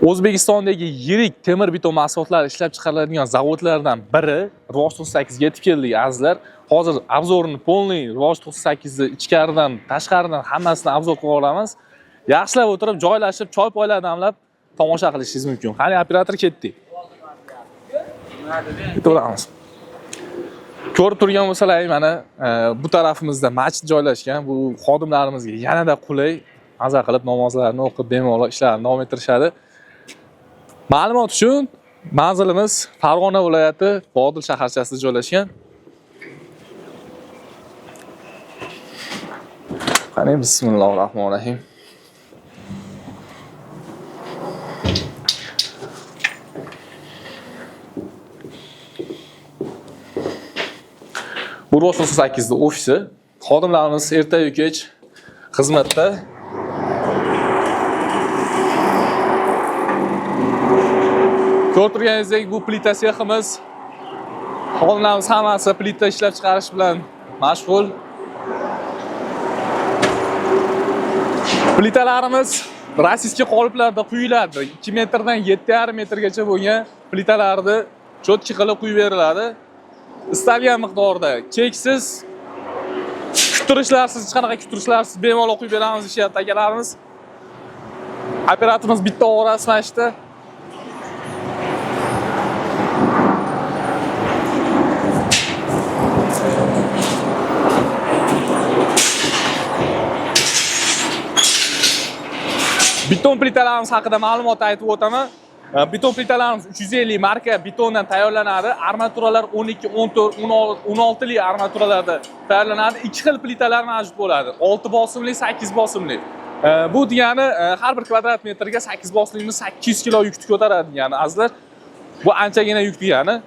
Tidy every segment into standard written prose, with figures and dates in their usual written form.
O'zbekistondagi yirik temir beton mahsulotlari ishlab chiqariladigan zavodlardan biri Rivoj 98 ga yetib keldik, azizlar. Hozir обзор ni полный Rivoj 98 ni ichkaridan, tashqaridan hammasini обзор qilib olamiz. Yaxshilab o'tirib, joylashib, choy poylar damlab tomosha qilishingiz mumkin. Qani, operator, ketdik. Ketaveramiz. Ko'rib turgan bo'lsalaring, mana bu tarafimizda masjid joylashgan. Bu xodimlarimizga yanada qulay, maza qilib namozlarini o'qib, bemalol ishlarini davom ettirishadi. Ma'lumot uchun, manzilimiz Farg'ona viloyati Vodil shaharchasida joylashgan. Qani, bismillahirrohmanirrohim. Bu Rivoj 98 ofisi. Xodimlarimiz ertayu kech xizmatda. Ko'rib turganingizdek, bu plita seximiz. Xodimlarimiz hammasi plita ishlab chiqarish bilan mashg'ul. Plitalarimiz российский qoliplarda quyiladi. 2 metrdan 7,5 metrgacha bo'lgan plitalarni чётко qilib quyib beriladi. Istalgan miqdorda, cheksiz, kuttirishlarsiz, hech qanaqa kuttirishlarsiz bemalol quyib beramiz, ishlayapti akalarimiz. Operatorimiz bitta og'rasi mana shu yerda. Beton plitalarimiz haqida ma'lumot aytib o'taman. Beton plitalarimiz 350 marka betondan tayyorlanadi. Armaturalar 12, 14, 16 li armaturalarda tayyorlanadi. Ikki xil plitalar mavjud bo'ladi. 6 bosimli, 8 bosimli. Bu degani har bir kvadrat metrga 8 bosimlimiz 800 kilo yukni ko'taradi degani, azizlar. Bu anchagina yuk degani.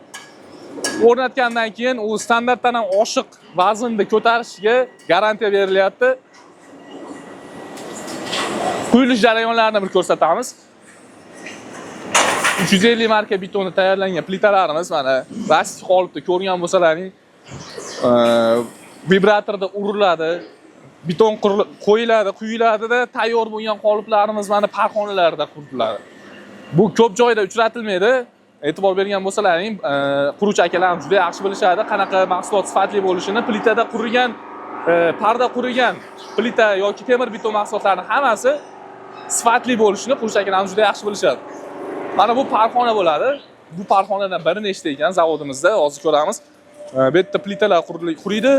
O'rnatgandan keyin u standartdan ham oshiq vaznni ko'tarishiga garantiya berilyapti. Quyilish jarayonlarini bir ko'rsatamiz. 350 marka betonda tayyorlangan plitalarimiz mana российский qolipda ko'rgan bo'lsalaring, vibratorda uriladi, beton qo'yiladi, quyiladida tayyor bo'lgan qoliplarimiz mana parxonalarda quriladi. Bu ko'p joyda uchratilmaydi. E'tibor bergan bo'lsalaring, quruvchi akalarimiz juda yaxshi bilishadi qanaqa mahsulot sifatli bo'lishini. Plitada qurigan, parda qurigan plita yoki temir beton mahsulotlarining hammasi sifatli bo'lishini quruvchi akalarimiz juda yaxshi bilishadi. Mana bu parxona bo'ladi. Bu parxonadan bir nechta ekan zavodimizda, hozir ko'ramiz. Bu yerda plitalar quriydi.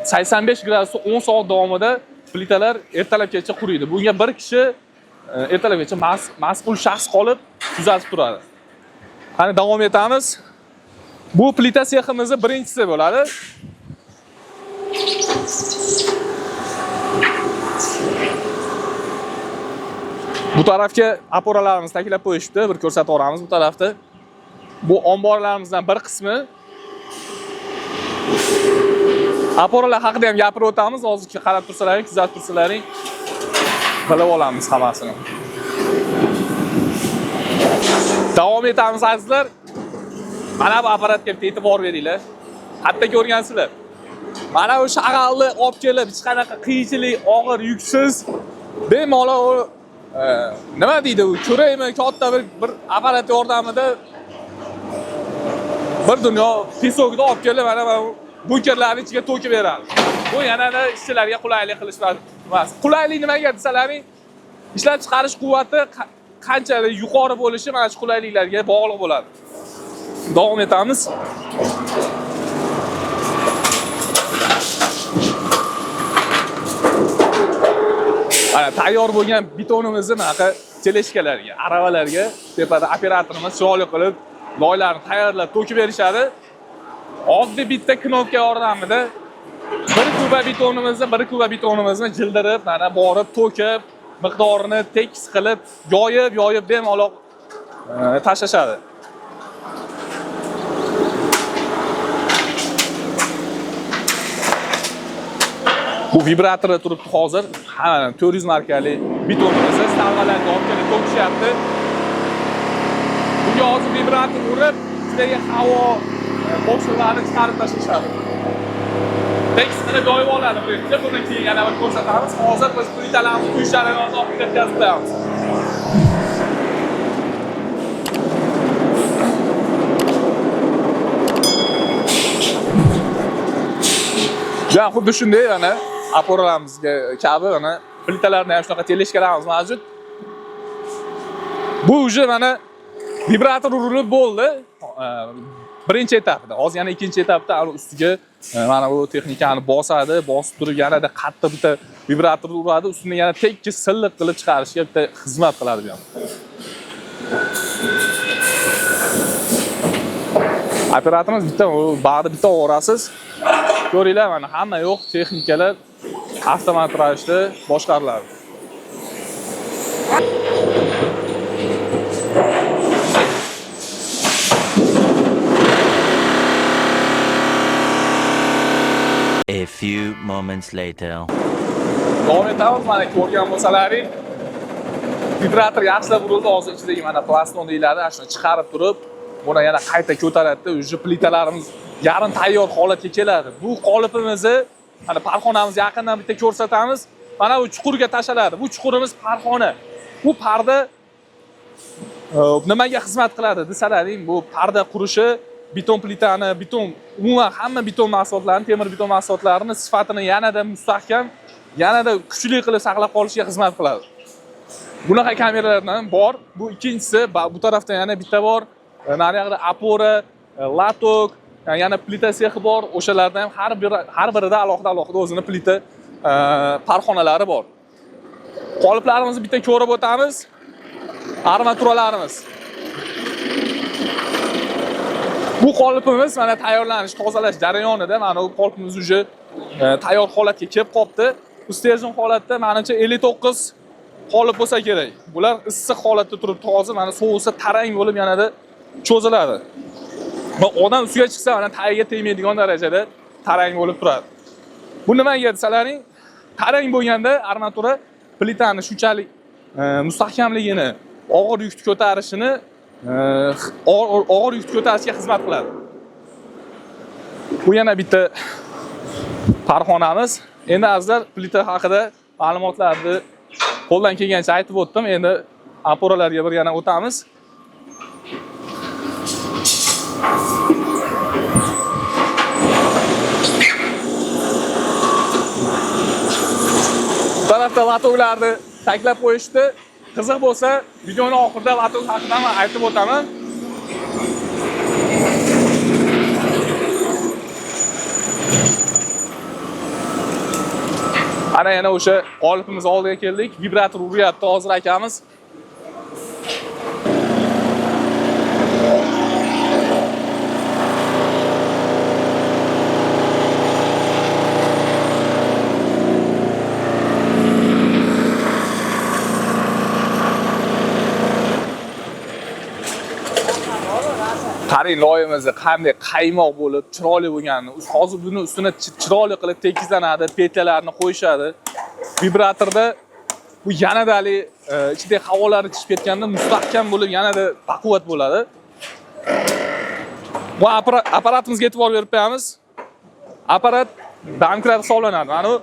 85 gradusda 10 soat davomida plitalar ertalabgacha quriydi. Bunga bir kishi ertalabgacha mas'ul shaxs qolib kuzatib turadi. Qani, davom etamiz. Bu plita seximizni birinchisi bo'ladi. Bu tarafga опора larimiz taklab qo'yishibdi, bir ko'rsatib yuboramiz bu tarafda. Bu omborlarimizdan bir qismi. Опора lar haqida ham gapirib o'tamiz. Hozir qarab tursalaring, kuzatib tursalaring, bilib olamiz hammasini. Davom etamiz, azizlar. Mana bu apparatga bitta e'tibor beringlar. Hatto ko'rgansizlar. Mana bu shag'alni olib kelib, hech qanaqa qiyinchilik, og'ir yuksiz bemalol nima deydi u, ko'raymi, katta bir apparat yordamida bir dunyo песок ni olib kelib, mana bu bunkerlarning ichiga to'kib beradi. Bu yanada ishchilarga qulaylik qilish emas. Qulaylik nimaga desalaring, ishlab chiqarish quvvati qanchalik yuqori bo'lishi mana shu qulayliklarga bog'liq bo'ladi. Davom etamiz. Mana tayyor bo'lgan betonimizni bunaqa тележка larga, aravalarga tepada operatorimiz chiroyli qilib loylarni tayyorlab to'kib berishadi. Oddiy bitta knopka yordamida bir kuba betonimizni jildirib, mana borib to'kib, miqdorini tekis qilib, yoyib, yoyib bemalol tashlashadi. Bu vibratorda turibdi hozir. Ha, 400 markali betonimizni stolbalarga olib kelib to'kishyapti. Bunga hozir vibrator urib, ichidagi havo bo'shliqlarni chiqarib tashlashadi. Tekis qilib yoyib oladi birinchi, buni keyin yana bir ko'rsatamiz. Hozir biz plitalarni quyish jarayonini oxiriga yetkazib qo'yamiz. Bu ham xuddi shunday, mana опора larimizga kabi, mana plitalarni ham shunaqa тележка larimiz mavjud. Bu уже mana vibrator urilib bo'ldi. Birinchi etapida. Hozir yana ikkinchi etapda ana ustiga mana bu texnikani bosadi, bosib turib yanada qattiq bitta vibrator uradi, ustini yana tekis silliq qilib chiqarishga bitta xizmat qiladi bu ham. Operatorimiz bitta bag'ri bitta orasiz. Ko'ringlar, mana hamma yo'q texnikalar avtomat ravishda boshqariladi. A few moments later. Davom etamiz, mana ko'rgan bo'lsalaring, vibrator yaxshilab urildi, hozir ichidagi mana plaston deyiladi, ana shuni chiqarib turib, buni yana qayta ko'taradida, уже plitalarimiz yarim tayyor holatga keladi. Bu qolipimizni mana parxonamiz yaqindan bitta ko'rsatamiz. Mana bu chuqurga tashaladi. Bu chuqurimiz parxona. Bu parda nimaga xizmat qiladi desalaring, bu parda qurishi beton plitani, beton umuman hamma beton mahsulotlarini, temir beton mahsulotlarini sifatini yanada mustahkam, yanada kuchli qilib saqlab qolishga xizmat qiladi. Bunaqa kameralardan bor. Bu ikkinchisi, bu tarafda yana bitta bor. Naryoqda опора, лоток, yana plita sexi bor. O'shalardan ham har birida alohida o'zini plita parxonalari bor. Qoliplarimizni bitta ko'rib o'tamiz. Armaturalarimiz. Bu qolipimiz mana tayyorlanish, tozalash jarayonida mana bu qolipimiz уже tayyor holatga kelib qolibdi. Bu стержень holatda menimcha 59 qolip bo'lsa kerak. Bular issiq holatda turib toza, mana sovisa tarang bo'lib yanada cho'ziladi. Va odam ustiga chiqsa mana tagiga tegmaydigan darajada tarang bo'lib turadi. Bu nimaga desalaring, tarang bo'lganda armatura plitani shunchalik mustahkamligini, og'ir yukni ko'tarishini, og'ir yukni ko'tarishga xizmat qiladi. Bu yana bitta parxonamiz. Endi azizlar, plita haqida ma'lumotlarni qo'ldan kelgancha aytib o'tdim. Endi опора larga bir yana o'tamiz. Bu tarafda лоток larni taklab qo'yishdi. Qiziq bo'lsa, videoni oxirida лоток haqida ham aytib o'taman. Ana yana o'sha qolipimiz oldiga keldik. Vibrator uryapti hozir akamiz. Qarang loyimizni qanday qaymoq bo'lib, chiroyli bo'lganini. Hozir buni ustini chiroyli qilib tekislanadi, петля larni qo'yishadi. Vibratorda bu yanada hali ichidagi havolari chiqib ketganda mustahkam bo'lib, yanada baquvvat bo'ladi. Bu apparatimizga e'tibor berib qo'yamiz. Apparat domkrat hisoblanadi. Mana bu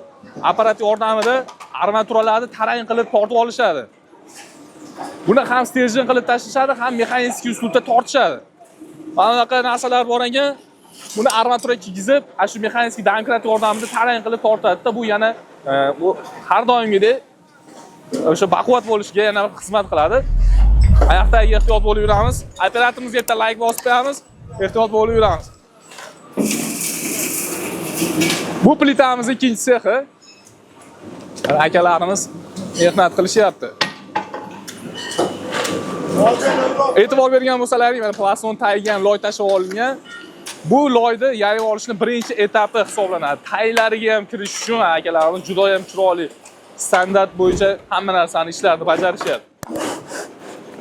apparat yordamida armaturalarni tarang qilib tortib olishadi. Buni ham стержень qilib tashlashadi, ham mexanik uslubda tortishadi. Mana bunaqa narsalar bor ekan, buni armatura kiygizib, ana shu mexanik domkrat yordamida tarang qilib tortadi-da, bu yana bu har doimgidek o'sha baquvvat bo'lishiga yana xizmat qiladi. Oyoqdagi ehtiyot bo'lib yuramiz. Operatorimizga bitta like bosib qo'yamiz. Ehtiyot bo'lib yuramiz. Bu plitamiz ikkinchi sexi. Akalarimiz mehnat qilishyapti. E'tibor bergan bo'lsalaring, mana plaston tagiga ham loy tashlab olingan. Bu loyni yayib olishni birinchi etapi hisoblanadi. Taylariga ham kirish uchun akalarimiz juda ham chiroyli standart bo'yicha hamma narsani ishlarni bajarishyapti.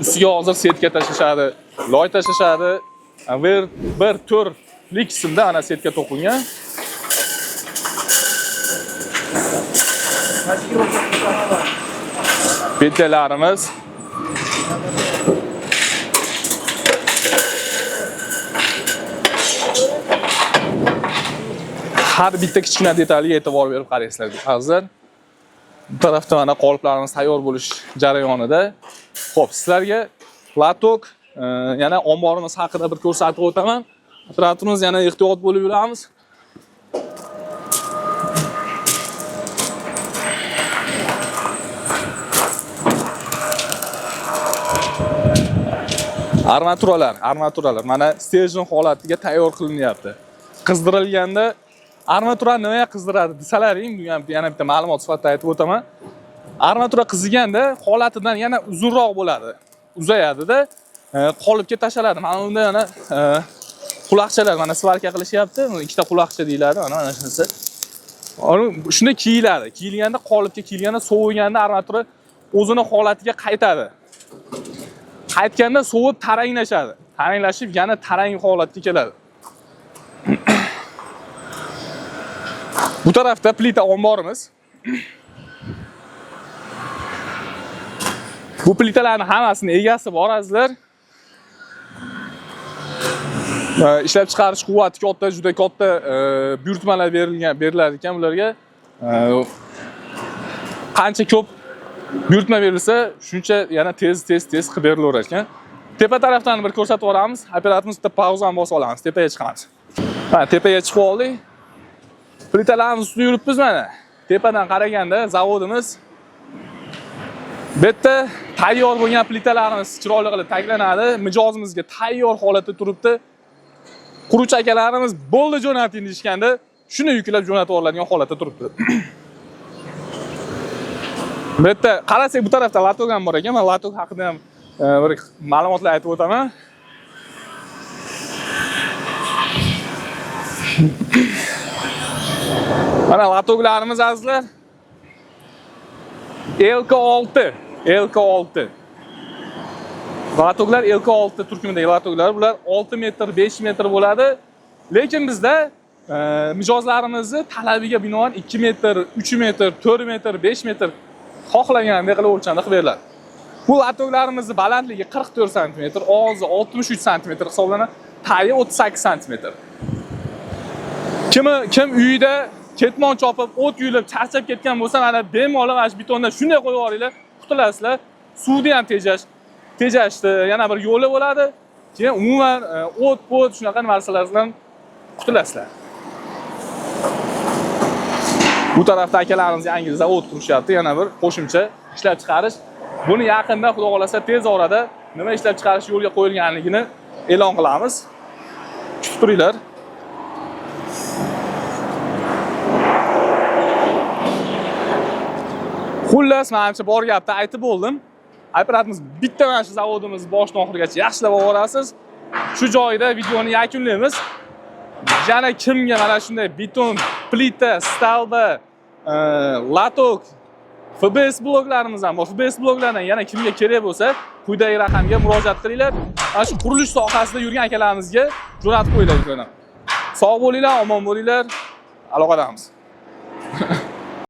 Ustiga hozir setka tashlashadi, loy tashlashadi. Bir to'rtlik qismda ana setka to'qilgan. Петля larimiz. Har bitta kichkina detaliga e'tibor berib qaraysizlar azizlar. Bu tarafda mana qoliplarimiz tayyor bo'lish jarayonida. Xo'p, sizlarga лоток, yana omborimiz haqida bir ko'rsatib o'taman. Operatorimiz yana ehtiyot bo'lib yuramiz. Armaturalar mana стержень holatiga tayyor qilinyapti. Qizdirilganda armatura nimaga qizdiradi desalaring, bu ham yana bitta ma'lumot sifatida aytib o'taman. Armatura qiziganda holatidan yana uzunroq bo'ladi. Uzayadi-da, qolipga tashaladi. Mana unda yana quloqchalar mana svarka qilishyapti. Ikkita quloqcha deyiladi, mana shunisi. Shunda kiyiladi. Kiyilganda qolipga kiyilganda sovuganda armatura o'zini holatiga qaytadi. Qaytganda sovib taranglashadi. Taranglashib yana tarang holatga keladi. Bu tarafda plita omborimiz. Bu plitalarning hammasini egasi bor azizlar. Ishlab chiqarish quvvati katta, juda katta buyurtmalar berilar ekan ularga. Qancha ko'p buyurtma berilsa, shuncha yana tez qilib berilaverar ekan. Tepa tarafdan bir ko'rsatib yuboramiz. Operatorimiz bitta pauzani bosib olamiz, tepaga chiqamiz. Ha, tepaga chiqib oldik. Plitalarimiz ustida yuribmiz mana. Tepadan qaraganda zavodimiz bu yerda tayyor bo'lgan plitalarimiz chiroyli qilib taglanadi. Mijozimizga tayyor holatda turibdi. Quruvchi akalarimiz bo'ldi jo'nating deyishganda, shuni yuklab jo'natib yuboriladigan holatda turibdi. Bu yerda qarasak, bu tarafda лоток ham bor ekan. Men лоток haqida ham bir ma'lumotlar aytib o'taman. Mana лоток larimiz azizlar. LK6, LK6. Лоток lar LK6 turkumidagi лоток lar. Bular 6 metr, 5 metr bo'ladi. Lekin bizda mijozlarimizni talabiga binoan 2 metr, 3 metr, 4 metr, 5 metr xohlagandek qilib o'lchamda qilib beriladi. Bu лоток larimizni balandligi 44 sm, og'zi 63 sm hisoblanadi, tayi 38 sm. Kim uyida ketmon chopib, o't yulib, charchab ketgan bo'lsa, mana bemalol mana shu betondan shunday qo'yib yuboringlar, qutulasizlar. Suvni ham tejashni yana bir yo'li bo'ladi. Keyin umuman o't-po't shunaqa narsalardan qutulasizlar. Bu tarafda akalarimiz yangi zavod qurishyapti, yana bir qo'shimcha ishlab chiqarish. Buni yaqinda Xudo xolasa tez orada nima ishlab chiqarish yo'lga qo'yilganligini e'lon qilamiz. Kutib turinglar. Xullas, menimcha bor gapni aytib bo'ldim. Operatorimiz bitta mana shu zavodimiz boshidan oxirigacha yaxshilab olib. Shu joyda videoni yakunlaymiz. Yana kimga mana shunday beton, plita, stalba, лоток, FBS bloklarimiz ham bor. FBS bloklardan yana kimga kerak bo'lsa, quyidagi raqamga murojaat qilinglar. Mana shu qurilish sohasida yurgan akalarimizga jo'natib qo'yinglar videoni. Sog' bo'linglar, omon bo'linglar. Aloqadamiz.